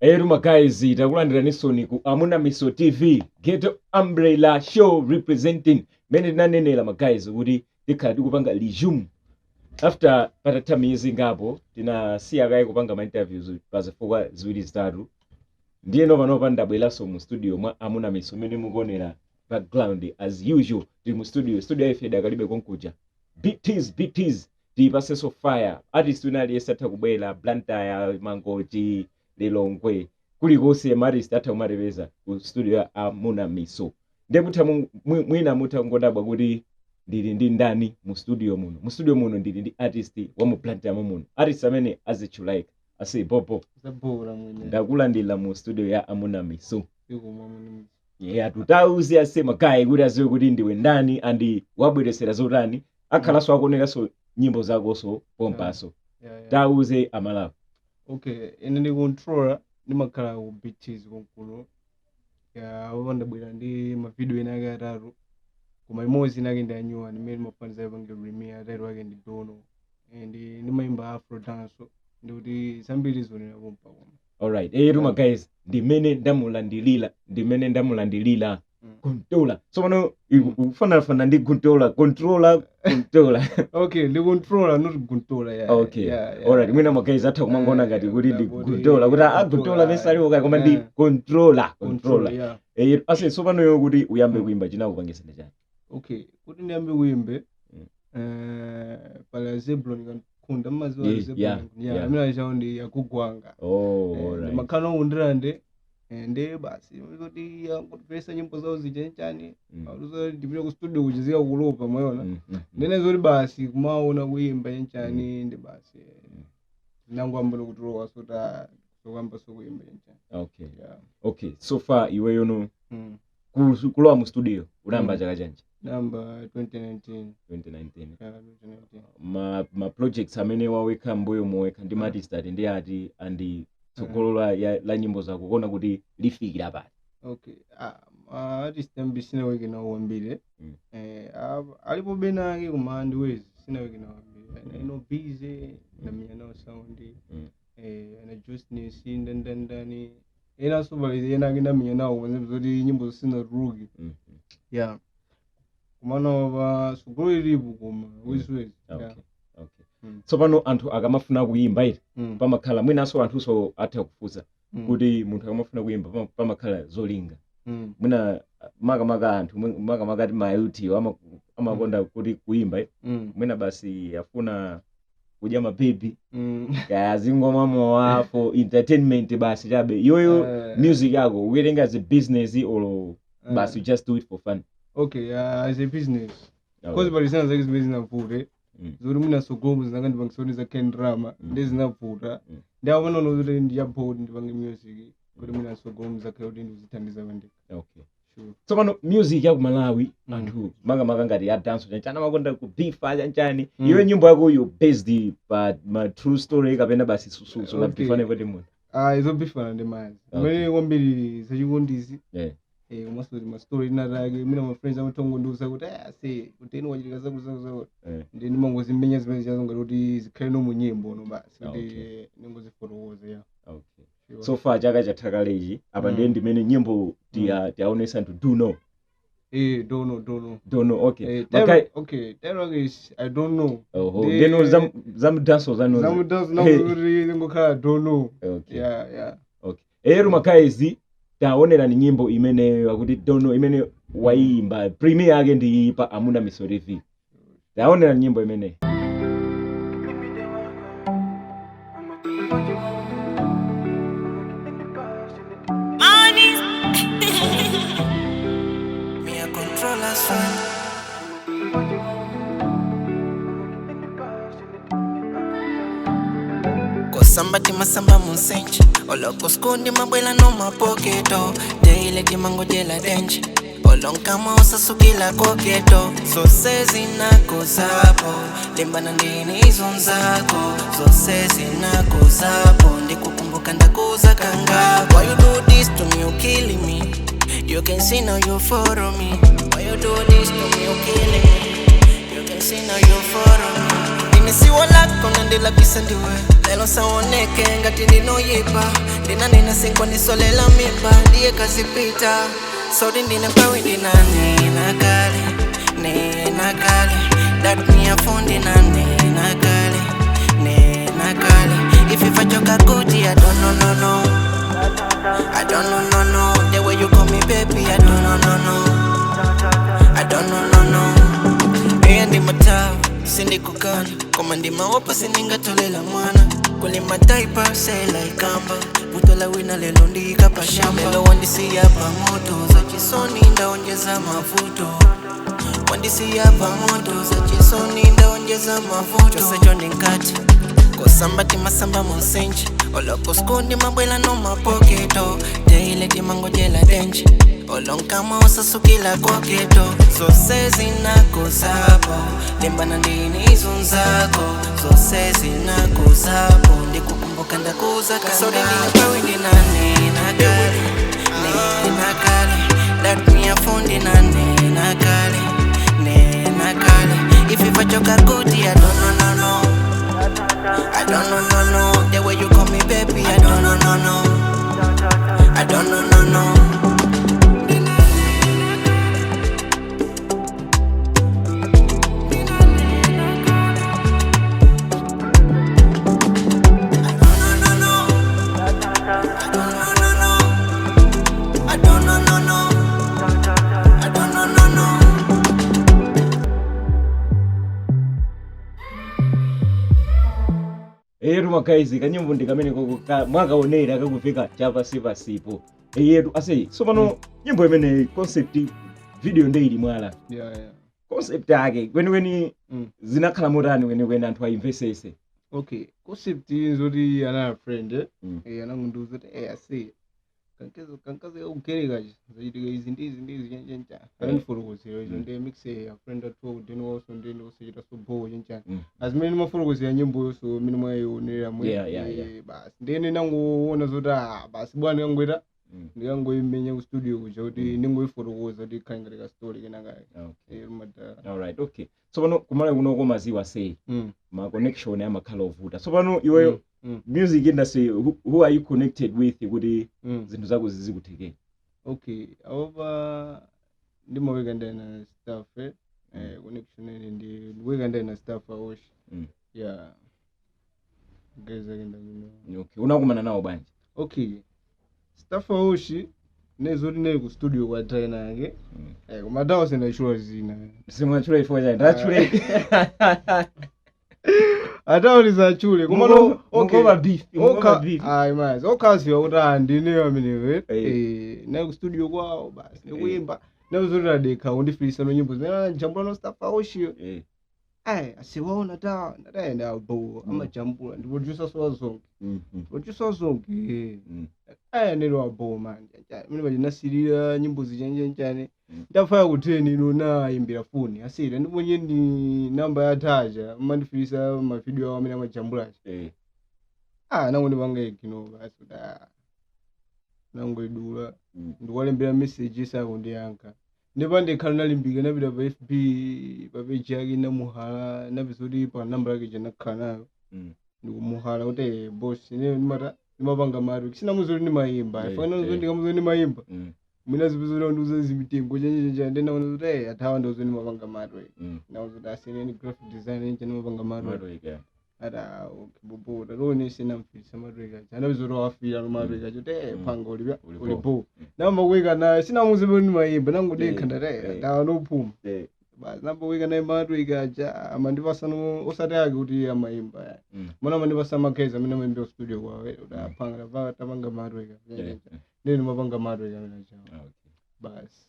Etu ma guys, takulandiraninsoni ku Amuna Miso TV, Ghetto Umbrella Show representing. Mene tinanenera, ma guys, kuti tikhala tikupanga resume after patatha miyezi ingapo tinasiya kaye kupanga ma interviews pa zifukwa ziwiri zitatu. Ndiyeno panopa ndabweranso mu studio mwa Amuna Miso. Mene mukuonera background, as usual tili mu studio. Studio ife idakalibe konkuja, BTs BTs tiyipasenso fire. Artist wina aliyense atha kubwera, Blantyre, Mangochi, Lilongwe, kulikonse ma artist atha kumatipeza ku studio ya Amuna Miso. Ndiye mutha mwina mutha kungodabwa kuti ndili ndi ndani mu studio muno. Mu studio muno ndili ndi artist wa mu Blantyre muno, artist amene azitchulaika ase Bobo. Zabora mwene. Ndakulandira mu studio ya Amuna Miso. Ikumwa mwene. Yeah, tutauze ase ma guys kuti aziwe kuti ndiwe ndani and wabweresera zotani, akhalanso akuoneranso nyimbo zakonso pompaso. Yeah. Tauze Amalawi. Okay, ine ndi Controller, ndimakhala ku BTs konkuno. Ya, apo ndabwera ndi mavideo ena ake atatu. Koma imodzi inake ndi anyuwa ndimene ndimafaniza ipange premiere, title ake ndi Dono. And ndimayimba afro dance, ndikuti zambiri zonera pompa koma. Alright, etu ma guys, ndimene ndamulandilira, ndimene ndamulandilira. Controller tsopano ukufanafana ndi Guntola, Controller, Controller. Okay, ndi Controller, not Guntola, yeah. Okay. Yeah. Alright, mwina ma guys atha kumangona ngati kuti ndi kuti Guntola, kuti a Guntola mesaliwo kaya, koma ndi Controller, Controller, Controller. Yeah. Ase, tsopano kuti uyambe kuimba chinakupangisa ndi chani? Okay, kuti ndiyambe kuimbe, pala Zebulon Kankhunda, mmaziwa? Zebulon, yeah, amene achawo ndi akugwanga. Oh, alright. Ndimakhala undilande ndi basi kuti angotipesa nyimbo zawo zichenchani, ndipite ku studio kuchizika kulopa mwayona. Ndene zoti basi kumaona kuyimba chenchani, ndi basi nangoyamba kutuloka sota sokuyamba sokuyimba chenchani. Okay. Yeah. Okay, so far iweyono kulowa mu studio unayamba chaka chanji? Namba 2019. 2019? Yeah, 2019. Ma projects amene wawekha mbuyo mowekha ndi artist ati ndi ati, and tsogolo la nyimbo zako kuona kuti lifikira pati? Okay, artist ambiri sinaweke nawo kwambiri. Alipo benake koma ndiwezi sinaweke nawo ambiri. Ino busy ndamenya nawo sound, ana Justness, ndandandani, enanso pali enake ndamenya nawo koma zoti nyimbo zisinatuluke. Yeah, komano pa sogolo lilipo koma wezi. Okay. Tsopano anthu akamafuna kuyimba iti, pamakhala mwinanso anthuso atha kufunsa kuti munthu akamafuna kuyimba pamakhala zolinga, mwina makamaka anthu makamaka ti ma youth amakonda kuti kuyimba mwina basi afuna kudya mabebi, kaya zingoma mowa for entertainment basi chabe. Iyoyo music yako ukuitenga as a business or basi you just do it for fun? Okay, as a business, cause pali zina zake zimene zinavute zoti mwina sogolo zinakandipangisa kuti zakhale drama, ndi zinavuta. Ndi apo kuti ndiyapho kuti ndipange music kuti mwina sogolo zakhale kuti ndikuzithandiza pandekha. Okay. Sure. Tsopano music ya ku Malawi, anthu makamaka ngati ya dance chanchani amakonda kubifa chanchani. Iwe nyimbo yako yo based pa ma true story kapena basi sunabifane kuti munthu? Ah, izobifana ndi mazi imene kwambiri zachikondizi, komanso kuti ma story tinatake mina ma friends amathongo ndiuza kuti ase kuteni wachitika zakuti zakuti zakuti, ndi ndimangozimenya zimene zichazo ngati kuti zikhale no mu nyimbo no basi kuti ningozifotokoza, yeah. Okay. Sure. So far chaka chatha kalechi apa, ndiye ndimene nyimbo tiyaonesa anthu, Do Know. Eh, don't know, don't know. Don't Know, okay. Title, okay, title is I Don't Know. Oho, ndeno zamdanso zanu. Zamudanso nakuti zingokhala Don't Know. Okay. Yeah. Okay, ero ma guys, taonerani nyimbo imeneyo akuti Don't Know, imene wayimba, premiere yake ndi pa Amuna Miso TV. Taonerani nyimbo imeneyi. Money. Me a controller son. Kosamba timasamba munsenche, olokoskundi mabwela no mapoketo, daily timangojela denje, olonkama usasukila koketo, zose zinako zapo, limbana ndini izonzako, zose zinako zapo, ndikukumbuka ndakuza kanga. Why you do this to me, you killing me? You can see now you follow me. Why you do this to me, you killing me? You can see now you follow me. Ine siwo lako nandilakwisa ndiwe lelo saoneke ngati ndinoyipa ndinanena sinkwanisolela mimba ndiye kazipita sodi ndine pawi ndinanena kale nena kale that me a phone ndinanena kale nena kale if ifachoka kuti I don't know no no I don't know no no the way you call me baby I don't know no no I don't know no no Eya ndi matawa sindikukana koma ndimaopa sindingatolela mwana kulima taipa sela ikamba butola wina lelo ndikapa shamba lelo wandisiya pamoto za chisoni ndaonjeza mavuto wandisiya pamoto za chisoni ndaonjeza mavuto chosecho ndinkati kosamba timasamba munsinji olokoskundi mabwela no mapoketo teile timangojela denji olonkama osasukila koketo zose zinakuzapo limbana ndinizunzako zose zinakuzapo ndikukumbuka ndakuza kangapawi ndinanenakale nenakale that me a phone ndinanenakale nenakale if ifachoka kuti I don't know no no I don't know no no the way you call me baby I don't know no no I don't know no no. I don't know no no I don't know no no. Eyetu magayizi, kanyimbo ndi kamene koko mwakaonera kakuveka chapasipasipo. Eyetu ase tsopano nyimbo imeneyi concept video nde ili mwala. Yeah. Concept yake kwenikweni zinakhala motani kwenikweni anthu ayimvesese? Okay, concept nzoti anali friend eh? Mm. Eh, anangundiuza kuti ase kankazi kankazi kakugerekachi zachitika izi ndizi ndizi chanchancha anandifotokozera izo. Ndiye mixe a friend athu ndeni wonso ndeni osachita so bowo chanchani azimene ndimafotokozera nyimboyonso mene mwayionera mwe. Basi ndene nangoona zoti ah basi bwana ndikangoita ndikangoimenya ku studio kuja kuti ndingoifotokoza kuti ikhale ngati ka story kenakake. Madala. Alright, okay, tsopano kumala kunoko maziwa sei ma connection amakhala ovuta. Tsopano iweyo music industry, who are you connected with kuti zinthu zako zizikuthekera? Okay, aopa ndimaweka ndena staff eh, connection ene ndi ndiweka ndena staff awoshi. Yeah, guys akenda mino. Okay, unakumana nawo bwanji? Okay, staff awoshi nezoti neli ku studio kwa trainer yake. Koma tawo sendachula zina. Simwachula ifo chani ndachule. Atawo lisachule koma no okay. Mukoba beef, mukoba beef. Ayi mazi okhaziwa kuti ah ndineyo ameneyo. Naye ku studio kwawo basi ndikuyimba nazoti adekha undifilisa no nyimbo zimene anajambula no staff awoshiyo. Ayi asiwaona ta ndataenda abo amajambula ndi producer so wazonke. Producer wazonke. Ayi nelo abo man mene pachinasirira nyimbo zichanjanchani. Ndafaya kutheni ino nayimbira foni asira ndiponye ndi namba ya taja mandifilisa mavideo awo amene amajambulacha. Ah nango ndipanga igino basi kuti ah nangoidula. Ndikuwalembera message sakundiyankha ndipo ndikhala nalimbika napita pa FB pa page yake namuhala napeza kuti pa namba yake janakhala nayo. Ndikumuhala kuti "Eh, boss ine ndimata ndimapanga matu sinamuza kuti ndimayimba." Fana ndikamuza kuti ndimayimba mwina zipeza kuti ndiuza zimitengo chanjanja ndinaona kuti athawa ndiuza ndimapanga matu nauza kuti asine ndi graphic design nje ndimapanga matu. Matwika. Ata okay bobo tationese namfilisa matwika aja anapeza kuti wafira no matwika acho te phanga ulipya Ulipo. ulipo nambakuika naye sinamuze kuti ndimayimba nangudekha ndati atawa nophuma. Basi nambakuika naye matwika aja amandipasa no osati ake kuti amayimba ya mana amandipasa makheza amene amayimbira ku studio kwawo kuti aphanga tapanga matwika ndene ndimapanga matwika amene aja. Basi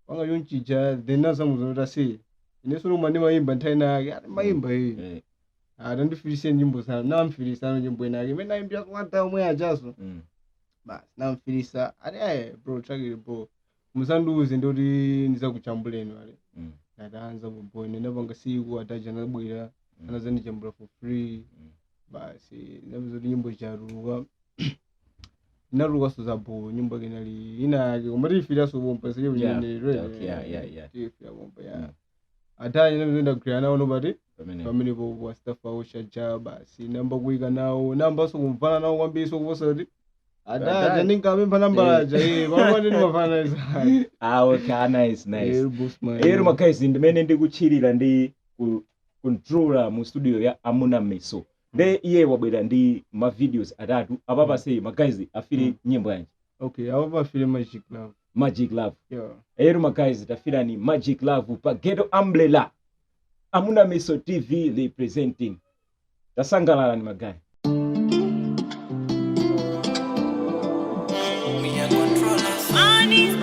panga chonchija then nasamuza kuti asi inenso lomwe ndimayimba nthawi nake ati mayimba iyi atandifilise nyimbo zanu namfilisano nyimbo inake imene nayimbira kwata omwe ajaso. Basi namfilisa ati aye bro track ili bro musandiuze ndoti ndizakuchambuleni ale. Ndatanza bobo ine ndapanga siku ataja anabwera anazandichambula for free. Basi ndapeza kuti nyimbo ichatuluka inatulukanso za bo nyimbo yake inali ina yake koma tiyifiraso bomba Yeah, okay, yeah. Tiyifira bomba ya. Atanya namizenda kugwira nawo nobati Pamene. Pamene po staff awo shaja basi namba kuyika nawo nambaso kumvana nawo kwambiri sokuposa kuti ataja Ataja. ndinkapempha nambala aja pamene ndimafana Ah, okay, nice, nice. Eh, boss man. Ero ma guys, ndimene ndikutchirira ndi ku controller mu studio ya Amuna Meso. Nde iye wabwera ndi ma videos atatu apapa. Sei ma guys, afire nyimbo yanji? Okay, apo pafile Magic Love. Magic Love. Yeah. Ero ma guys, tafirani Magic Love pa Ghetto Umbrella, Amuna Meso TV representing. Tasangalalani ma guys. Me a controller. Money.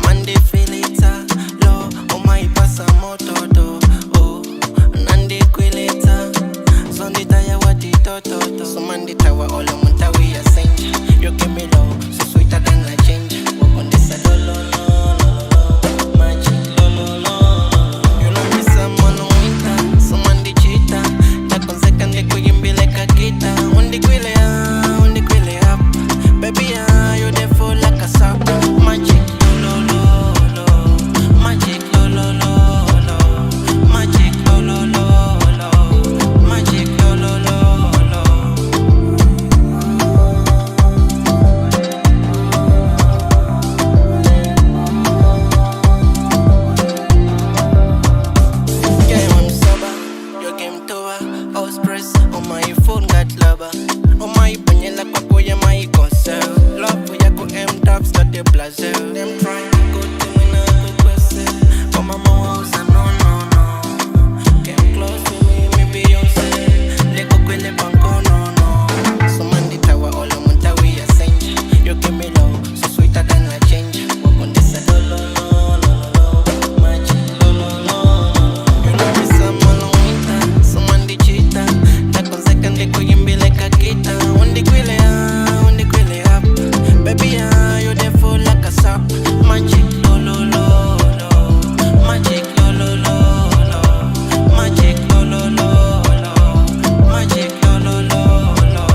Mande filita lo umaipasa mototo oh nandi kwilita zonditaya watitototo so manditawa olo muntawi ya senja. You give me low so sweeter than a ginger. Wakondisa lo lo lo lo lo magic lo lo lo. You know me someone winter so mandichita ndakonzeka ndikuyimbile kakita undikwile ah undikwile up baby ah you dey fall like a sap magic lo lo lo magic lo lo lo lo magic lo lo lo lo magic lo lo lo lo. Yeah, I'm sober. You came to a house press. On my phone got lover. On my panyela kwako ya my concern. Love yako M tops got the blazer. Them try go to me na kukwese. But mama was a no no no. Came close to me, me Beyonce. Leko kwele banko no no. So mandi tawa olo muntawi ya senja. You give me low, so sweeter than a ginger. Wakondisa lo lo lo lo lo. Magic lo lo lo lo. You know me someone winter, someone dichita. Ndakonzeka ndikuyimbile kakita. Undikwile ah, undikwile up. Baby ah, you dey fall like a sap. Magic lo lo lo lo. Magic lo lo lo lo. Magic lo lo lo lo. Magic lo lo lo lo.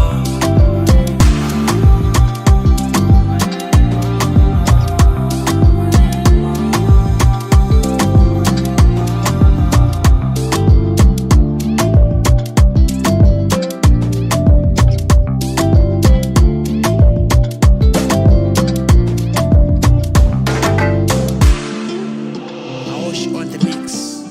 Aosh on the mix.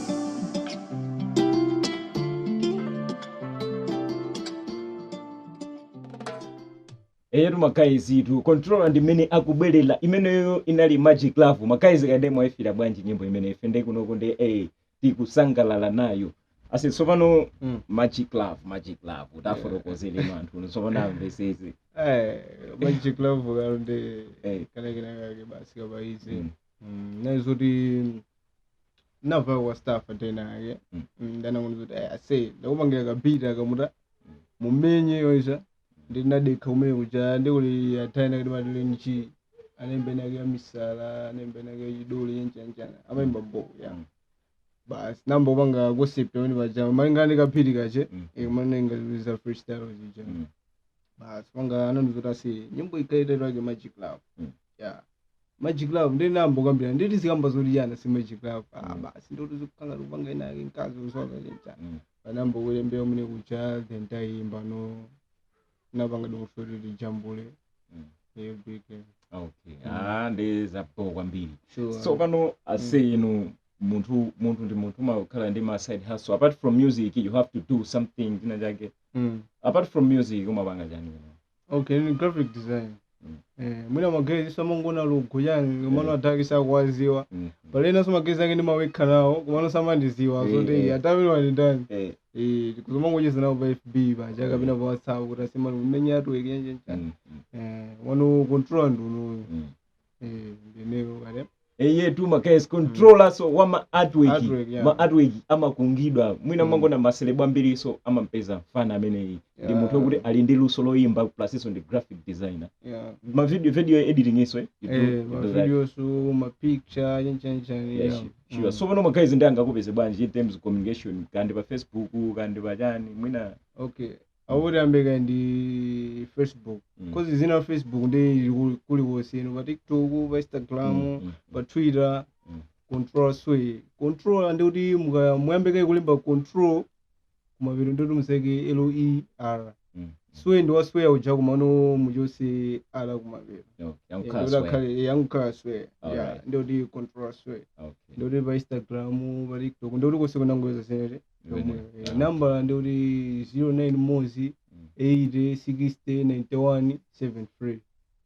Eyetu ma guys, tu controller ndimene akubwerera. Imeneyo inali Magic Love. Ma guys, kande mwaifira bwanji nyimbo imene? Ife ndi kunoko ndi tikusangalala nayo ase tsopano. Magic Love, Magic Love, utafotokozere anthu tsopano amvesese. Eh, Magic Love kalo ndi kalekena kake basi kabaize. Naizoti nabva kwa staff tena ake. Ndanakuti kuti ase ndakupangira kabita kamuta mumenye yoisa ndinadekha kumene kuja ndikuli athaina kuti matilenchi anembe nake amisala anembe nake chidole chenchanchana amayimba bo ya. Basi namba kupanga concept pamene paja malingana ndi kaphiri kache. Manenga za freestyle zija. Basi panga anandizoti ase nyimbo ikaitatu ake Magic Love. Yeah, Magic Love ndi nambo kambira nditi zikamba zoti yana si Magic Love ah. Basi ndoti zikukanga kupanga inake mkazi usoka chenchana. Panambo kulembewa mene kucha then tayimba no napanga dongosolo lijambule. Iyo big. Okay, ah, ndi zabho kwambiri. Sure. So pano ase inu munthu ndi munthu umakhala ndi ma side hustle. Apart from music you have to do something china chake. Apart from music umapanga chani? Okay, ni graphic design. Mwina magezi samangona logo yani kumano ataki sakwaziwa. Palena magezi ake ndimawekha nawo kumano samandiziwa zoti atawiriwa ndi ndani. Kuzomangocheza nawo pa FB paja kapena pa WhatsApp kuti asimani kumenya atuweke chenchani. Wano controller ndunoyo. Ndineyo kale. Eyetu ma guys, controller so wama artwork. Artwork, yeah. Ma artwork amakungidwa mwina mangona ma celeb ambiri so amampeza mfana ameneyi ndi munthu wokuti ali ndi luso loyimba plus iso ndi graphic designer. Ma video editing iso, eh? You do, you ma do that. Videos ma picture chenchani. Yeah, sure. So pano ma guys ndi angakupeze bwanji in terms of communication, kandi pa Facebook kandi pa chani mwina? Okay. Awoti ambeka ndi Facebook, cause zina Facebook ndi kulikonse ino, pa TikTok, pa Instagram, pa Twitter. Controller Sway. Controller ndikuti muyambeke kulemba control, kumapero ndoti museke ler. Sway ndi wasweya uja, kumano muchose r kumapero. Okay, yankhala Sway. Yankhala Sway, yeah. Ndikuti Controller Sway. Ndikuti pa Instagram, pa TikTok, ndikuti konse kunangoza zenere yomwe. Nambala ndikuti 09 mozi 80 60 91 73.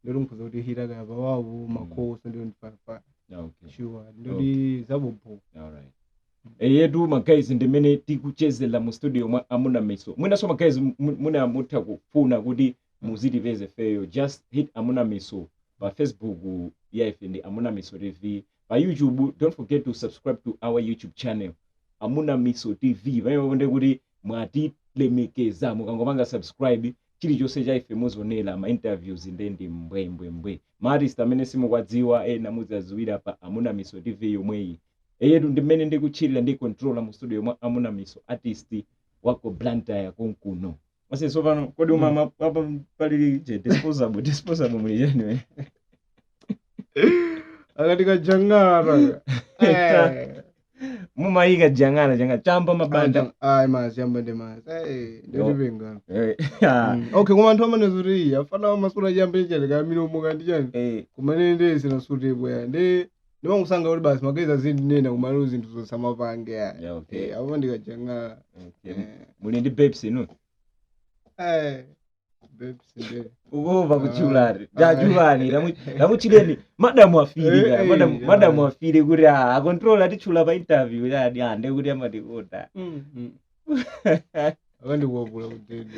Ndikuti nkhoza kuti hira kaya pawapo makhoso, ndikuti ndifafaya. Sure, ndikuti zabobho. Alright. Yetu ma guys, ndimene tikuchezera mu studio mwa Amuna Miso. Mwinaso ma guys, muna mutha kufuna kuti muzitipeze feyo, just hit Amuna Miso pa Facebook ya ife ndi Amuna Miso TV. Pa YouTube, don't forget to subscribe to our YouTube channel, Amuna Miso TV. Pamene ndi kuti mwatilemekeza mukangopanga subscribe, chilichonse cha ife muzionera ma interviews, ndendi mbwembwembwe, ma artist amene simukwadziwa ena muzadziwira pa Amuna Miso TV yomweyi. Eyetu, ndimene ndikutchirira ndi Controller mu studio mwa Amuna Miso, artist wako Blantyre konkuno. Mase sopano kodi umama apa pali je disposable muli chani we? Akati kajang'ara. Mumayika jang'ana jang'ana chamba mabanda. Ayi, mazi yamba ndi mazi nditipengana. Okay, koma anthu amene zoti afana amasula chiyambe chani kamilomo kandi chani, kumene ndi sinasutepo ya, ndi ndimankusanga kuti basi magezi azindinena kumalo zinthu zosamapange ya. Apo ndikajang'ala. Okay. Muli ndi babes inu? Babes ndi Ukuva kuchulari. Ah. Jachulani lamuchileni madamu afiri ka madamu madamu afiri kuti a Controller atichula pa interview yani ande kuti amatikuta. Akandikuwapula kutedi.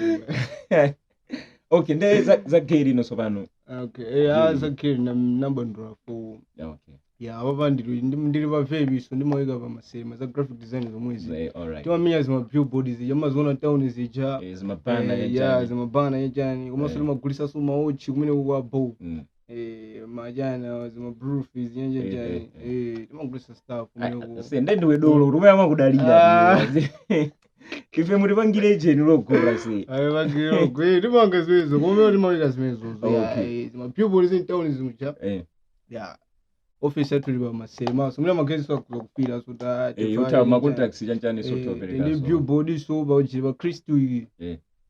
Okay, nde za gay ino sopano. Okay, zakheri nambandula 4. Ya, apapa ndili pa vebi, so ndimayika pa masema za graphic design zomwezi. Timamenya zima billboard zija maziona town zija. Zimabana. Ya, zimabana yachani, komanso timagulisanso maochi kumene kukwa bo majana zima brufis yanjani, timagulisa stuff kumene ku. Sende ndiwe dolo kuti umene amakudalira. Ife mutipangire jeni logora se. Ayi, bagiro gwe timanga zimenezo, komwe timayika zimenezozo. Zima billboard zin town zimuja. Ya, office yathu ili pa masema, so muna magezi sakuza kufira, so ta Uta ma contacts chanchani so topereka. Ndi So billboard, so pauchili pa Khristu iyi.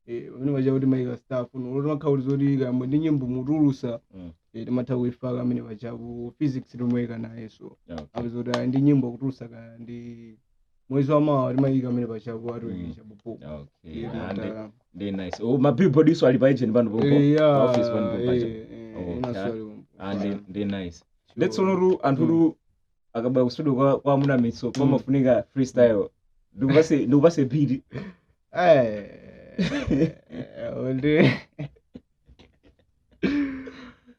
Pamene paja kuti mayika staff no timakhala zoti kamba ndi nyimbo mutulusa, timatha kuifaka amene pachapo physics timayika naye, so apeza kuti ali ndi nyimbo kutulusa kaya ndi mwezi wa mawa, timayika amene pachapo atiwikisha popo. Okay. Ah, ndi nice. Oh, ma billboard iso ali pa agent pano popo. Pa office pano popo pacha. Okay. Ah, ndi nice. Ndetsonotu anthutu akabwera ku studio kwa Amuna Miso pamafunika freestyle. Ndikupase beat. Ndi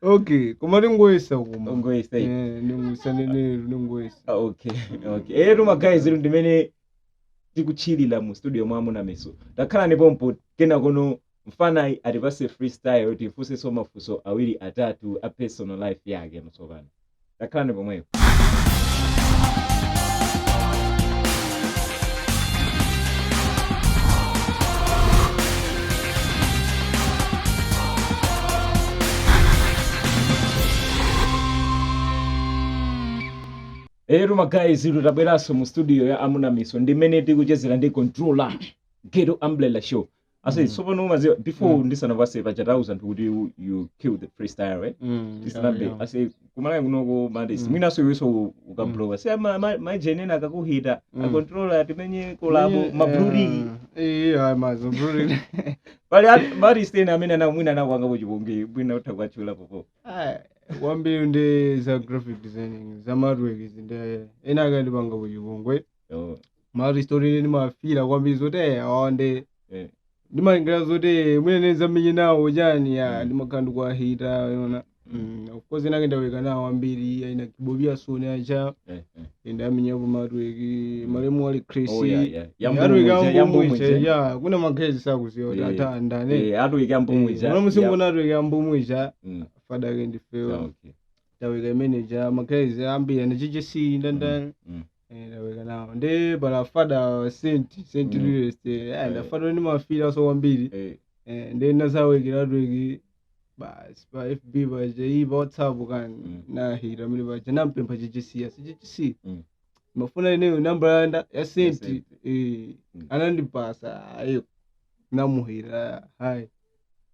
okay, koma tingoyesa kuma. Ungoyesa. Ndingusanenero, ndingoyesa. Ah, okay. Etu ma guys, inu ndimene tikuchilira mu studio mwa Amuna Miso. Takhala pompo kena kono mfanayi atipase freestyle, tifunsenso mafunso awiri atatu a personal life yake mtsopano. Takhala pomwepo. Ero ma guys, inu tabweranso mu studio ya Amuna Miso, ndimene tikuchezera ndi Controller, Ghetto Umbrella Show. Ase tsopano umaziwa before ndisanapase pachatauza anthu kuti you kill the freestyle, right? Tisanambe, ase kumalawi kunoko mandesi mwinaso iwenso ukablowa se majenena akakuhita a Controller timenye collabo mabruriki. Mazo bruriki. Pali artist ena amene ana mwina anakuangapo chipongwe, mwina utha kuwatchula popo? Kwambiri ndi za graphic designing, za artwork ndi ena akandipanga kuchipongwe. Ma artist oti ndimafira kwambiri zoti awa ndi ndimalengera zoti mwene zamenye nawo chani ya, ndimakhala ndikuwahita yona. Of course ena akendaweka nawo ambiri aina kibobia soni acha ndamenyapo ma artwork, malemu ali Chris. Oh, yeah. Artwork Yambumwe, yambumwe. yambumwe. Ya, kuna magezi sakuziwa kuti atandane. Artwork yambumwe. Uno musingoona artwork yambumwe fada ke ndifewa. Taweka manager magezi ambiri ane GGC ndandani. Taweka nawo ndi pala fada sent sent real estate, ndafada ndimafira so kwambiri. Ndi nazawekera artwork basi pa FB paja, iyi pa WhatsApp kani. Nahira mene paja nampempha chichisiya sichichisi. Mafuna ineyo namba yanda ya senti. Senti. Anandipasa ayo, namuhira hayi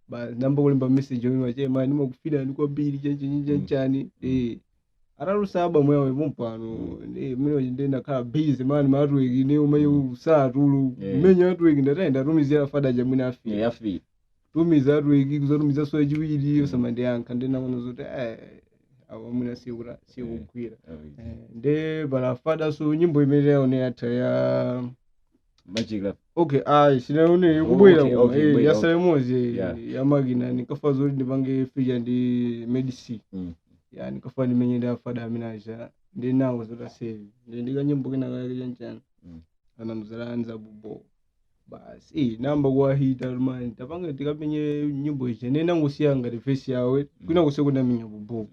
basi, namba kulemba message yomwe machema ndimakufira ndi kwambiri chanchani. Atalusaba mwewe pompano mene ndi ndakhala busy mani ma artwork ine umene usatulu. Mmenya artwork, ndatayi ndatumizira fada chamwene afika. Yeah, afi. Tumiza artwork, kuzatumiza so yachiwiri osamandiyankha, ndinaona zoti awa mwina sikugwira. Nde pala fada, so nyimbo imene yaone yatha ya Magic Love. Okay, ayi, sinaone ikubwera. Okay, Koma okay, ibwera, yasala imodzi ya makina, ndikafa zoti ndipange feature ndi Medic. Ya, ndikafa ndimenye ndi afada amene aja, ndi nawo zoti aseve ndi ndikanyimbo kena kake chanchani. Ananduzala anza bubo basi, namba kuwahita mani tapanga tikamenye nyimbo ije, ndi nangusiya ngati verse yawe kwina kuse kundamenya bubo.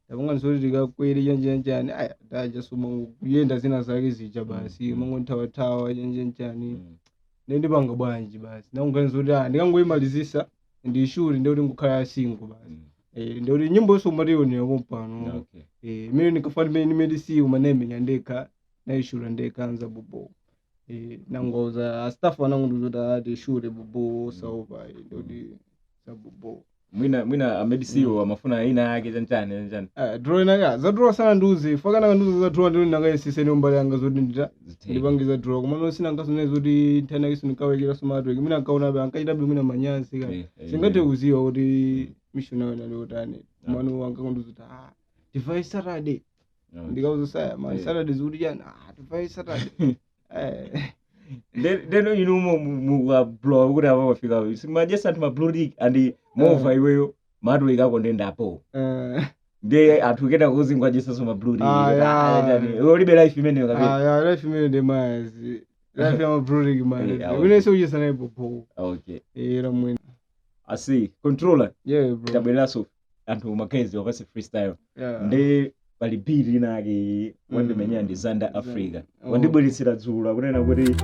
Tapanga nsoti tikakwere chanchani, aya taja suma kuyenda zina zake zija basi. Mangonthawathawa chanchani. Nendipanga bwanji basi, nanguganiza kuti ndikangoyimalizisa ndishuri, ndikuti ngukhala single basi. Ndikuti nyimbo yonse umatiyonera pompano. Imene ndikafana imene ndimene umanemenya ndekha, nayishura ndekha anza bubo. Nangoza astaff anangondiuza kuti ati ishure bubo saupa, ndikuti sabubo. Mwina amedisiwo amafuna ina yake chanchani chanchani. Ah, draw inaka za draw sana nduzi fakana kanduzi za draw, ndikuti ndakayesise mbali yanga zoti ndita Zitheke. ndipangiza draw, koma sina nkasone zoti nthani akiso ndikawekera somatweki mwina ankaonabe ankachitabe mwina manyazi kani. Singathe kuziwa kuti mission yawo inali yotani, komano ankakondiuza kuti tivaye Saturday. Ndikauza saya man. Saturday zikuti chani? Tivaye Saturday. Ndeno inumo mukablowa kuti apa wafika simajesa anthu mablue and mova iweyo matweki ako ndendapo. Ndiye anthu kena kuzingwajesaso mablue. Ulibe life imeneyo kapena? Ah, ya life imene ndi mazi life ya mablue man. Wine sikuchesa naye popo. Era mwene. Asi controller. Yeah bro. Tabwereranso anthu magazi wapase freestyle. Ndi pali beat inake wandimenya ndi Zanda Africa. Wandibweretsera dzulo akunena kuti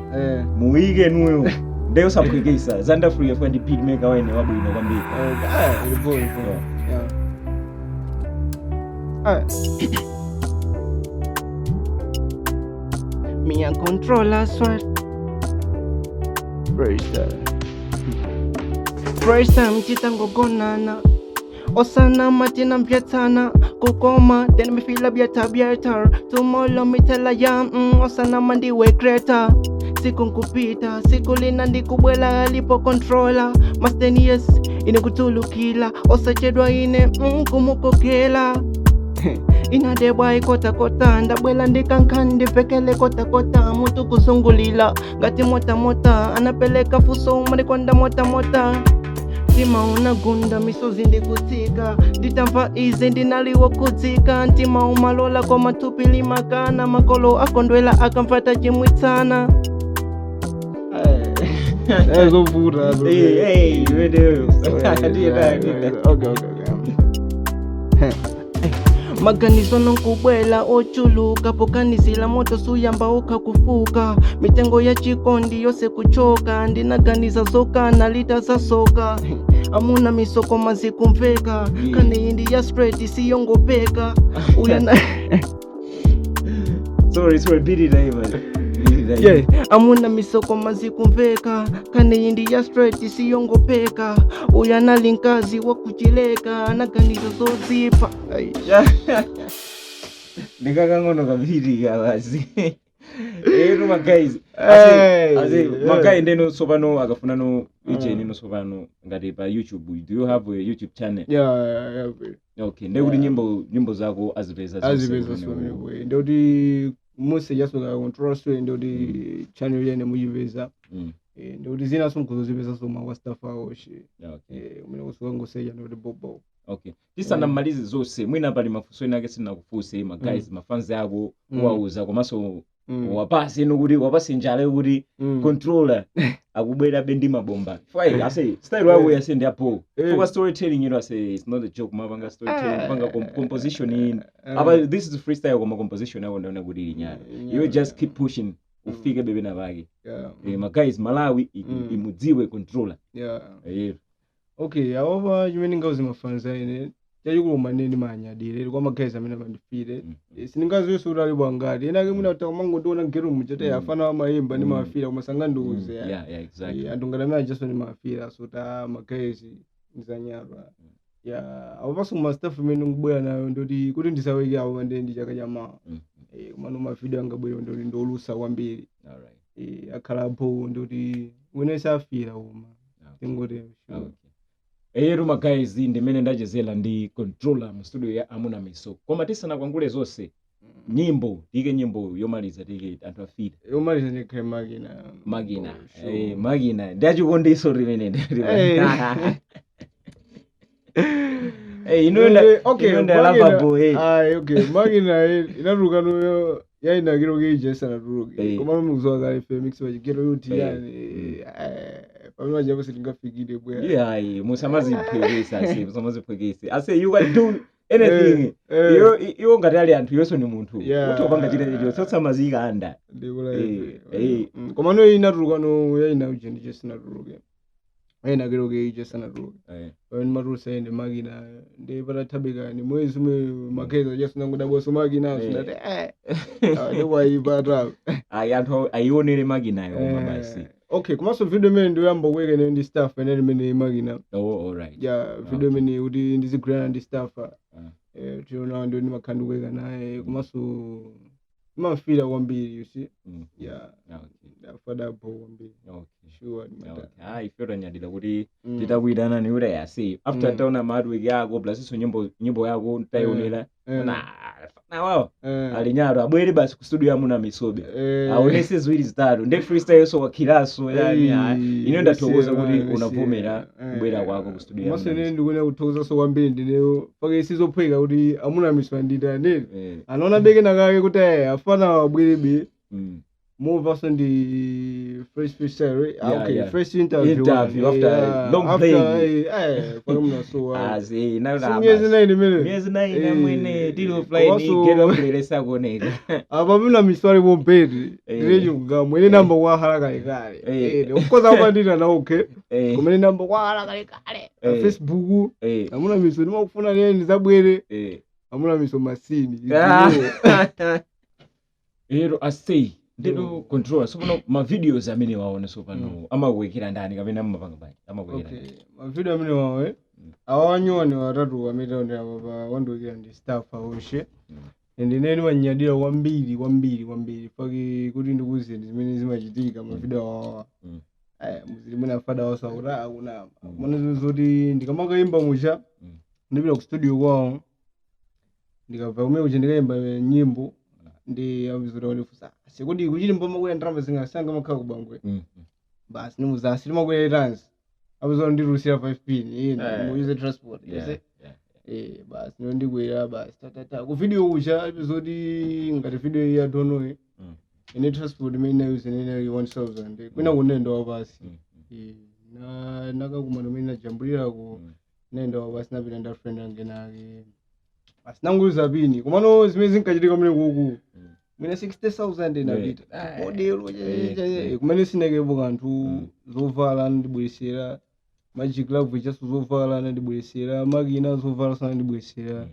muyike nuyo, ndiye usaphwekesa Zanda Africa fika ndi beat maker wene wabwino kwambiri. Okay. Ah, ilipo ilipo. Yeah. Ah. Me a controller sweat. Freestyle. First time titangogonana, osana matina mbyetsana kukoma, then me feel a better better. Tomorrow me tell I am osana mandiwe greater. Siku nkupita siku lina ndikubwela alipo controller mastenius ine kutulukila osachedwa ine kumukokela inadebwa ikotakota, ndabwela ndikankhani ndipekele kotakota, mutu kusungulila ngati motamota, anapeleka fuso umalikonda motamota, mtima unagunda, misozi ndikutsika, nditamva izi ndinaliwo kudzika, mtima umalola koma thupi limakana, makolo akondwela akamvata chimwitsana. Zovuta bro. Hey, hey, iweneyo. Ndiye nayo. Okay. Maganizo nonkubwela ochuluka pokanizila moto suyamba ukha kufuka mitengo ya chikondi yose kuchoka, ndinaganiza zokana lita zasoka, amuna misoko mazikumveka. Kani indi ya straight siyongopeka uyana. Sorry, sorry, beat it man. Beat it. Yeah. Amuna misoko mazikumveka, kani indi ya straight siyongopeka, uyanali nkazi wakuchileka, anaganiza zozipa. Ai. Ndikakang'ono kabiri kawazi ero maguys. Hey, Ase yeah. maguy, ndeno sopano akafunano ije nino sopano ngati pa YouTube, do you have a YouTube channel? Yeah, bro. Okay, ndekuti nyimbo zako azipeza zonse Azipeza kumeneko. somwe, ndikuti mose yasoka control swe, ndikuti channel yene muyipeza. Ndikuti zina sonkuzozipeza soma kwa staff awo shi. Umene kusuka ngoseja ndikuti bobo. Okay, tisanamalize zonse, mwina pali mafunso ena ake sinakufunse ma guys, mafanzi ako uwauza komanso wapase ino kuti wapase njala yokuti controller akubwera ndi mabomba fine. Ase style yako yase ndi apo fuka storytelling ino ase it's not a joke, mapanga storytelling, panga composition in apa. This is freestyle koma composition yako ndaona kuti ili nyara. You just keep pushing. Ufike bebena pake. Ma guys, Malawi imudziwe Controller. Okay, awopa chimene ngauze mafanza ine chachikulu manene manyadire kwa magazi amene amandifire. Sindingaziwenso kuti alipo angati ena ake mwina tamangondiona mgeto muchete afana amayimba ndi mafira koma sangandiuze. Yeah, exactly. Anthu ngati amene ajaso ndi mafira, so ta magazi ndizanyadwa ya apopanso kuma staff imene ndikubwera nayo ndoti kuti ndisaweke apo ndi ndi chaka chamawa. Komano mavideo angabwera ndoti ndolusa kwambiri. Akhalapo ndoti wene safira koma tingoti sure. Okay. Eyetu ma guys, ndimene ndachezera ndi Controller mu studio ya Amuna Miso. Koma tisanakwangule zonse, nyimbo tike, nyimbo yomaliza tike anthu afire. Yomaliza ndikhale Makina. Makina. Oh, sure. Makina ndachikondiso limene. Ino Okay, ino Makina- ndalava eh. Ayi, okay, Makina inatuluka nuyo yainakiro keija isanatuluke. Koma mukuzowa kale fe mix pachigero yuti yani pamene pajapo sitingafikire bwera. Yeah, musamaziphwekese ase, musamaziphwekese ase, you can do anything. Iwo ngati ali anthu, iwenso ni munthu. Utopanga china chilichonse, osamazikanda. Ndikula ife. Koma no inatuluka no yaina uja ndicho sinatuluke, yainakiro keija isanatuluke. Pamene matulusa ende Makina ndi patathabika ni mwezi umwe makheza chasinangodabwaso Makina sinati ndikwayipata. Ayi, anthu ayionere Makinayo koma basi. Okay, komanso video imene ndiyamba kuweka ine ndi staff ene imene Makina. Oh, alright. Ya, video imene kuti ndizigwirana ndi staff. Tiona ndio ndimakhala ndikuweka naye komanso imamfira kwambiri, you see. Yeah. Ndafadapo kwambiri. Sure, ndimata. Okay. Ah, ife tanyadira kuti titakuyitanani kuti ayasi after taona ma artwork yako plus iso nyimbo yako tayionera na fana wawo ali nyaro, abwere basi ku studio yamuna misobe aonese ziwiri zitatu ndi freestyle so wakhilaso yani. Ine ndathokoza kuti unavomera kubwera kwako ku studio Komanso yamuna. ine ndikuona kuthokozaso kwambiri ndineyo pake sizophweka kuti amuna miswa nditaneni anaona bekena kake kuti afana wabwerebe movanso ndi fresh freestyle, right? Ah, okay, first interview. Interview after long after, break. pake munasowa. Azi Si miyezi 9 imene miyezi 9 amwene tili offline. Ghetto Umbrella sakuoneka. Apa muna miswa alipo mpeti ndiye ine namba kwahala kalekale. Of course apandita na okay kumene namba kwahala kalekale pa Facebook. Amuna miso ndimakufuna nene ndizabwere. Amuna miso masini. Ero asei ndito Controller, sopano ma videos amene waona sopano amakuwekera ndani kapena amapanga bwanji, amakuwekera Okay, ndani? Mavideo amene wawe awanyoni watatu amene taonera papa wandiwekera ndi staff awoshe and ineni wanyadira kwambiri kwambiri kwambiri paki kuti ndikuwuzeni zimene zimachitika mavideo awawa. Muzili mwina afada waso akuti akunama mana zimene zoti ndikamakayimba mucha ndipita ku studio kwawo, ndikabva kumene kuja ndikayimba nyimbo ndi amizoti wandifunsa sekuti kuchiti mboma ndalama zingasanga makhala kubangwe. Basi nimuzasi timakwera itanzi apezoti nditusira 5 pin ine muyuze transport. You see? Basi niyo ndikwera basi tatata ku video kucha epizodi ngati video iyi yadonoyi ine transport imene inayuze ine 1000 kwina kunenda wapasi. Na nakakumana umene najambulirako nenda wapasi napita nda friend ange nake basi nanguyuza pini komano zimene zinkachitika mene kuku mwina 60,000 inapita modelo kumene sinekepo kanthu zovala ndibweresera Magic Love ichaso zovala nandibweresera Makina zovala sanandibweresera.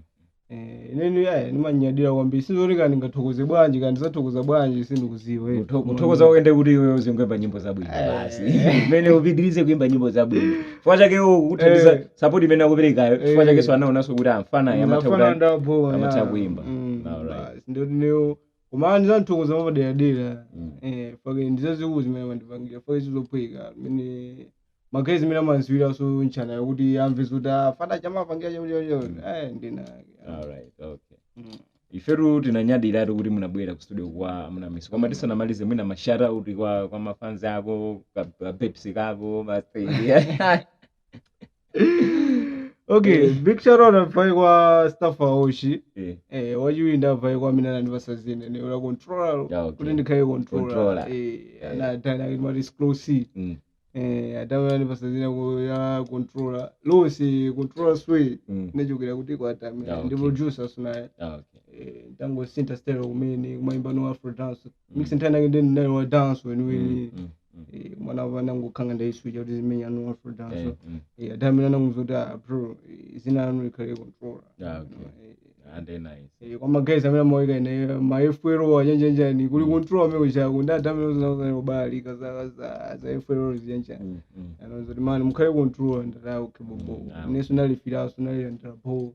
Ineni aya ndimanyadira kwambiri sizoti kani ngathokoze bwanji kani ndisathokoza bwanji sindikuziwa. Kuthokoza kwende kuti iwe uzingoimba nyimbo zabwino basi imene upitirize kuimba nyimbo zabwino chifukwa chake kuthandiza support imene akuperekayo chifukwa chake so anaonanso kuti amfana amatha Mafana kutani ndabowa amatha kuimba. Alright. Basi ndoti koma ndizanthokoza mapaderadera fake ndizazikulu zimene amandipangira fake sizophweka mene magazi zimene amanziwiraso ntchana yakuti amve zoti afana chamapangira chakuchacho ndinake. Alright, okay. Ifetu tinanyadiratu kuti munabwera ku studio kwa Amuna Miso. Koma tisanamalize mwina ma shout out kwa mafans ako, ka Pepsi kako, basi. Okay, big shout out abvaye kwa staff aoshi wachiwiri ndabvaye kwa amene anandipasa zina ne ula Controller Yeah, okay. kuti ndikhale Controller. Controller. Anatani akati mati scroll c. Atamira andipasa zina ya Controller lonse, Controller Sway. Ndachokera kuti kwa Atamira. Ah, Ndi okay. producer sunaye. Ah, okay. Ndangosintha style kumene kumayimba no afro dance mix, nthani ake ndinayo wa dance weniweni. Mwana wa nangokhanga ndayiswitcha kuti zimenya no afro dance. Atamira nanguza kuti, "Ah bro, zina lanu likhale Controller." Ah, okay. Ah, very nice. Kwa magays amene amawika ine ma FLO achanjanjani kuli Controller amene kuchako ndi Atamira kubalika za FLO ziyanjani. Anozoti, "Mani, mukhale Controller." Ndati, "Okay, bobo." Ah, Ineso nalifiraso nalilandirapo.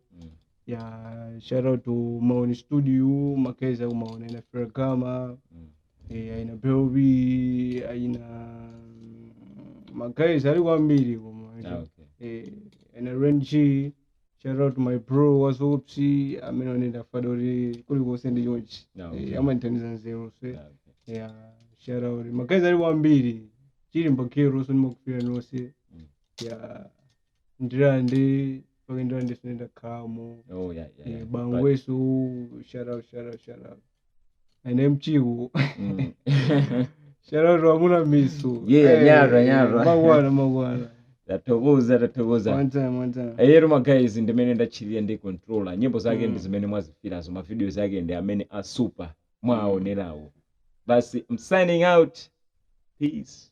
Ya, shout out to Maoni Studio, magays aku Maoni, aina Ferragama, aina Belby, aina magays ali kwambiri koma. Ah, okay. Aina Renji. Shout out to my bro Wazopsi amene onenda fada kuti kulikonse ndi chonchi. Ah, okay. Amandithandiza nzeru se. Ah, okay. Yeah, shout out magays ali kwambiri, chili mbakero so ndimakufira nonse. Ya, Ndirande pake Ndirande sinenda khalamo. Oh, yeah. Bangweso, shout out, shout out, shout out ine Mchiku. Shout out amuna miso. Yeah, nyarwa, nyarwa. Makwana, makwana. Tathokoza, tathokoza. One time, one time. Ero magays, ndimene ndachitira ndi Controller. Nyimbo zake ndi zimene mwazifirazo, ma videos ake ndi amene a super mwaonerawo. Basi, I'm signing out. Peace.